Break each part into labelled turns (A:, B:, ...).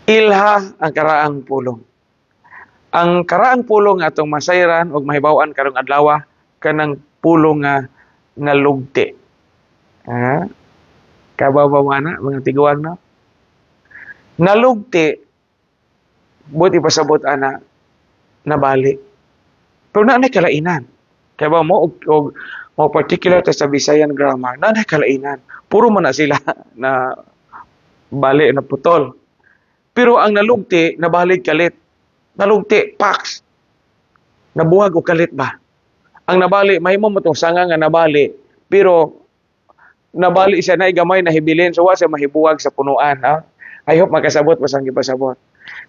A: Ilha ang karaang pulong. Ang karaang pulong atong masayran ug mahibaw-an karong adlaw, kanang pulong nga nalugti. Ha? Kabaw ba mo ana, mga tiguang, no? Nalugti, buot ipasabot ana, nabali. Pero naa nay kalainan. Kay ba mo og mo particular ta sa Visayan grammar, naa nay kalainan. Puro man na sila na bali, na putol. Pero ang nalugti, nabalig kalit. Nalugti, pax. Nabuhag og kalit ba? Ang nabali, mahimo mo tong sanga nga nabali, pero nabali siya na gamay na hibilin, so wa siya mahibuwag sa punuan. Ha? I hope makasabot mo sa gipasabot.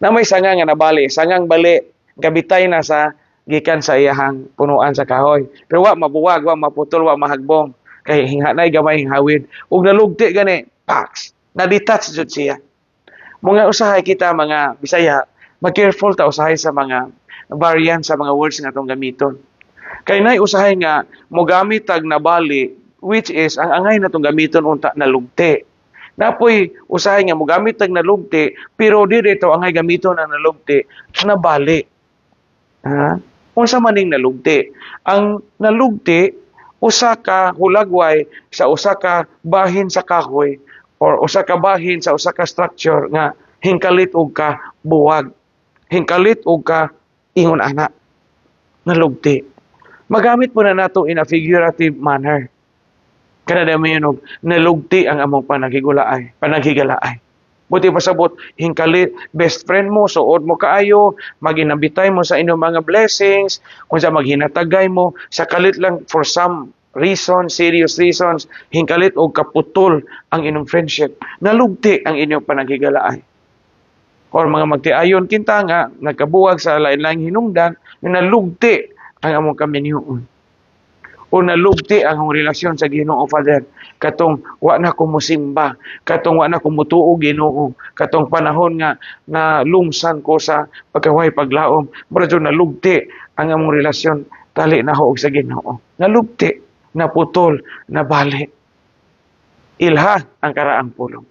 A: Na may sanga nga nabali, sangang bali, gabitay na sa gikan sa iyahang punuan sa kahoy. Pero wa mabuwag, wa maputol, wa mahagbong. Kay hinghanay gamay hinghawid. Ug nalugti gani, pax. Na-detach jud siya. Mga usahay kita mga Bisaya, mag-careful ta usahay sa mga variant sa mga words nga atong gamiton. Kay nay usahay nga mogamit tag nabali, which is ang angay natong gamiton unta nalugti. Napoy usahay nga mogamit tag nalugti, pero diri to angay gamiton ang nalugti, nabali. Ha? Unsa man ning nalugti? Ang nalugti, usa ka hulagway sa usa ka bahin sa kahoy or usa ka bahin sa usa ka structure nga hingkalit og ka buwag. Hingkalit og ka ingon ana. Nalugti. Magamit po na nato in a figurative manner. Kanada mo yun, og nalugti ang among panaghigulaay, panaghigalaay. Buot pasabot, hingkalit, best friend mo, suod mo kaayo, maginabitay mo sa inyong mga blessings, kung sa maghinatagay mo, sa kalit lang for some reason, serious reasons, hingkalit og kaputol ang inyong friendship. Nalugti ang inyong panaghigalaay. Or mga magtiayon kinta nga, nagkabuwag sa lain-laing hinungdan, nalugti ang among kaminyoon. O nalugti ang among relasyon sa Ginoo Father. Katong wa na ko musimba, katong wa na ko mutuo Ginoo, katong panahon nga na lungsan ko sa pagkahuway paglaom, mura jud nalugti ang among relasyon tali na og sa Ginoo. Nalugti, naputol, nabali. Ilha ang karaang pulong.